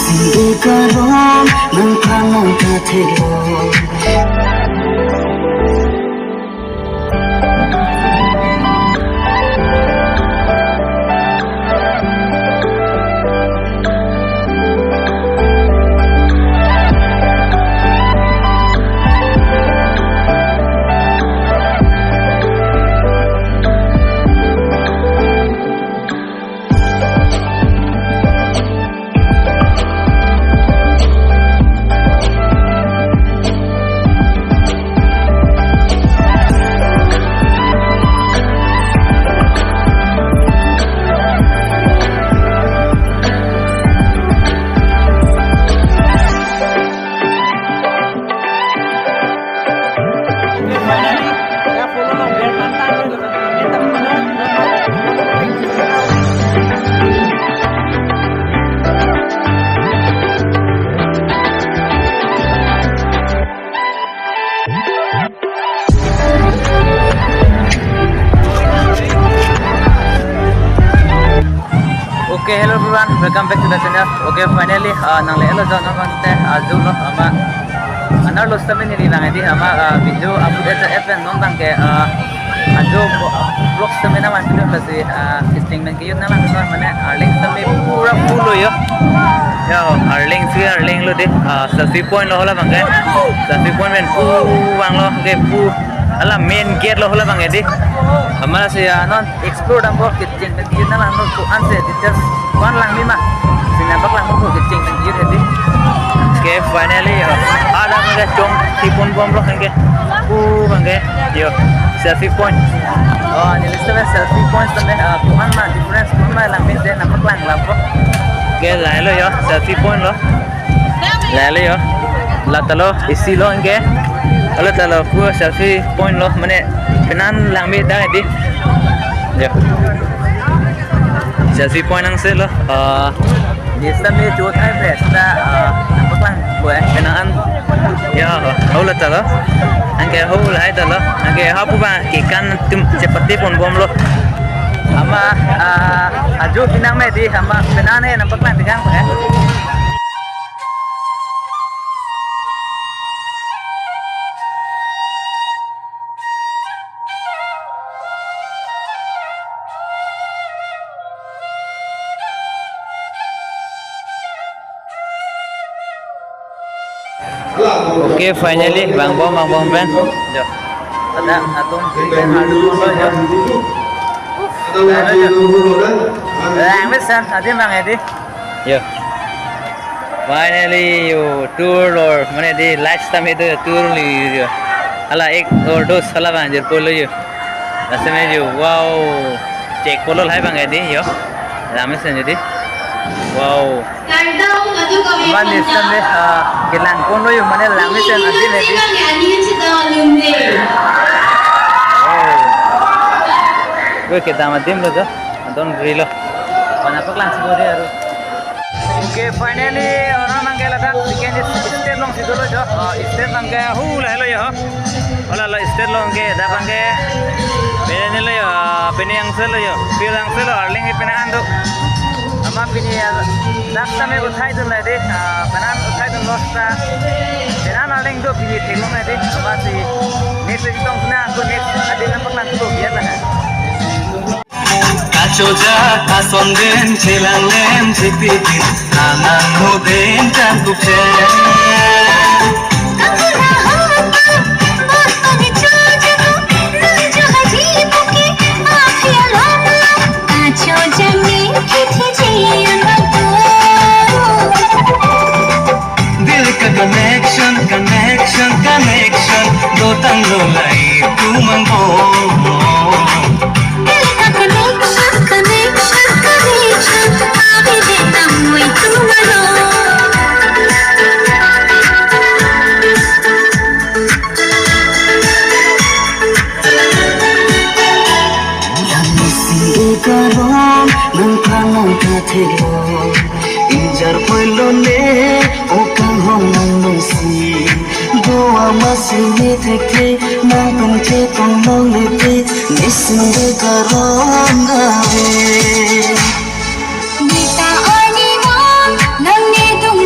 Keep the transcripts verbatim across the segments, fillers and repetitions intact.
Singgi karong nang phanang kathelo. Okay, hello everyone, welcome back to the channel. Okay, finally, uh, nanglelo jo nonbang te ajo lo ama anar lo sitame neli bang edi ama, uh, video upload et et pen nonbang ke, uh, ajo vlog sitame nanglang pilo lasi, uh, kisting pen kejut nanglang pilo mane arleng sitame pura full lo yo. Yo, arleng si arleng lo di, uh, selfie point lo halabang ke. Selfie point pen pu vang lo ke pu. Hala main gate lo halabang edi. Ama si, uh, non explore dampo, kecheng pen kejut nanglang lo ko-an si details ko-an langme ma. Sina bak langpo kecheng pen kejut edi. Okay, finally, uh, ada ke chongthipon bomlo ke. Pu abang ke. Yo, selfie point. Oh, neli sitame selfie point sitame, uh, ko-an ma difference ko-an ma langme si nangpaklang lampo. Okay, lahelo yo, selfie point lo. Lahelo yo. La ta lo, isi lo anke. Hala ta lo pu selfie point lo, mane penan langme dang edi. Yo. Selfie point nang si lo. Ah, neli sitame chot ai bes ta, ah, nangpaklang pu eh, penan. Yo, hala ta lo. Anke hala ta lo. Anke hapu abang kekan atum chepatepon bomlo. Ama, ah, ajo kenangme di ama penan eh nangpaklang tegang pu eh. Okay, finally, bang bom, bang bom pen. Jo. Ada atum pen hadu lo jo. Ada lagi nunggu lo kan? Eh, amis san, adi mang edi. Yo. Finally, yo, tour lo, mane di last time itu tour lo yo. Hala ek or dos hala bang jirpo lo yo. Last time yo, wow. Check polo lahai bang edi yo. Langmesen jadi. Wow. Mane last time, ah, kelang pon lo yo, mane langmesen adi edi. Wow. Oi, kedam adim lo jo. Adon gri lo. Mana paklang si bodi aru. Okay, finally, orang nangke ladak, second stage along si dolo jo. Oh, stage nangke hu lahelo yo. Hala lo stage along ke, dak abang ke. Pini lo yo, pini angsel lo yo. Pil angsel lo, arleng ke penan do. Ama pini ya, dak sitame uthai dun la de, ah, penan uthai dun lo sita. Penan arleng do pini theklong la de. Ama si next week tong sina, aku next adim nangpaklang tu biar lah. Kachojak ason den chelang lem chipipin anang hoden changkuk che. Dil ka connection, connection, connection, dotang lo lai tum angbong. Injar poi lo ne, o kanghon nang nungsi. Doa masi ni thekthe, nang tum chetong nong lete, nising de karong ave. Nita oni mo, nang ne dung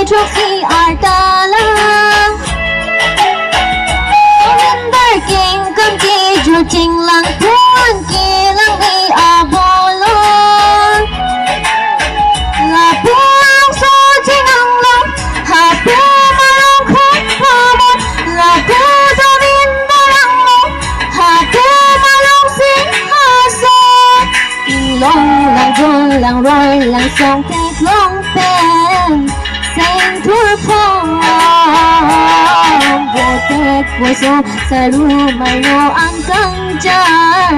Choksi arta lang. Surrender kengkam kejut chinglang puan kelang ni abolon. Lapu angso chingang long, hapu malong khong pamon, lapu domin barang long, hapu malong sing haso. Inglong lang jol lang roi lang song theklong pen seng thur phong. Votek voso saru maino angkang jar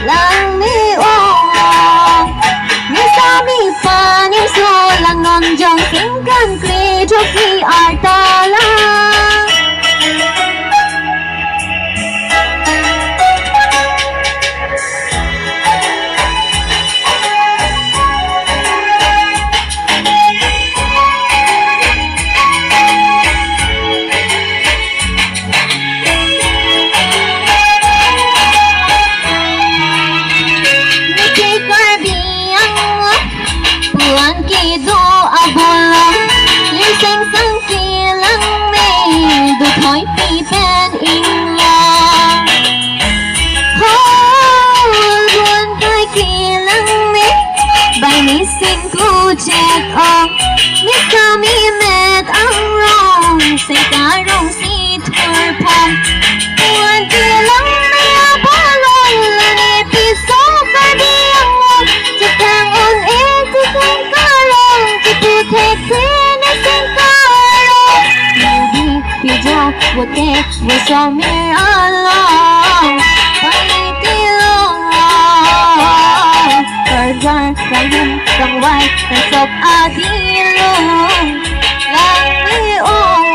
lang me ong. Mesa me paning so lang non jong singkan kre choksi arta lang. Mete Karbi Anglong puan kedo abolon, liseng sang kelang me, do thoi pi pen inglong. Ho, buan kai kelang me, bai me sing kuchek ong, me kami met angrong, seng karong si thur phong. Puan kelang me abolon, lane piso kadi angrong, chetang un-e si seng karong, chepu thekthe ne seng karong. Mudi pijak votek voso me along, pali tilong. Arjan kanghin kangvai kangsok adilong, lang me ong.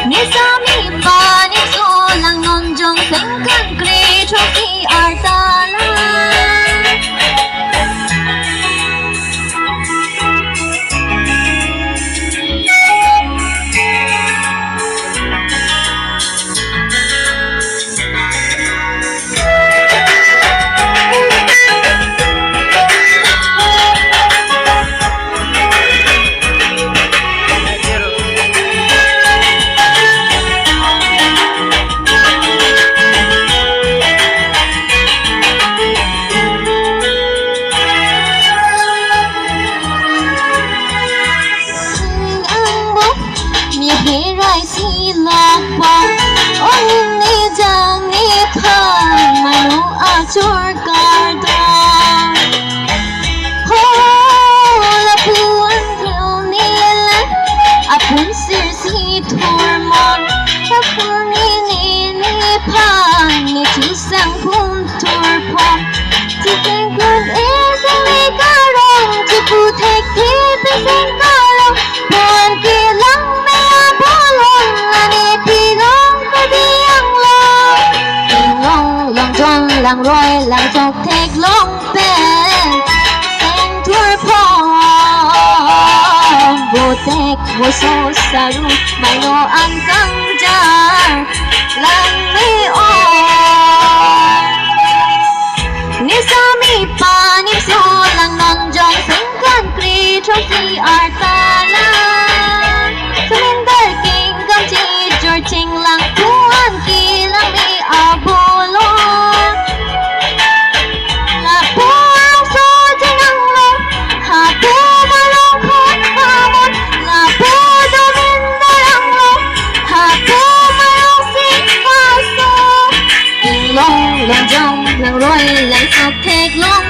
Mesa me paning so lang non jong sengkan kre choksi arta lang. Ang bok ni herai si lokpo, ong ni jang ni phan manu achor kardom. Ho, lapu an klo ni la, apun sir si thur mon, apun ni ni ni phan ni chusang pun thur phong. Chiteng kun e seng me karong, chipu thekthe pe seng karong. Puan kelang me abolon, lane pilong kadi anglong. Inglong long jong lang roi lang chok theklong pen seng thur phong. Votek voso saru maino angkang jar lang me ong. Mesa me paning so lang non jong sengkan kre choksi arta lang. Surrender kengkam chejor chinglang puan kelang me abolon. Lapu angso chingang long, hapu malong khon pamon, lapu domin barang long, hapu malong sing haso. Inglong long jong lang roi lang sok theklong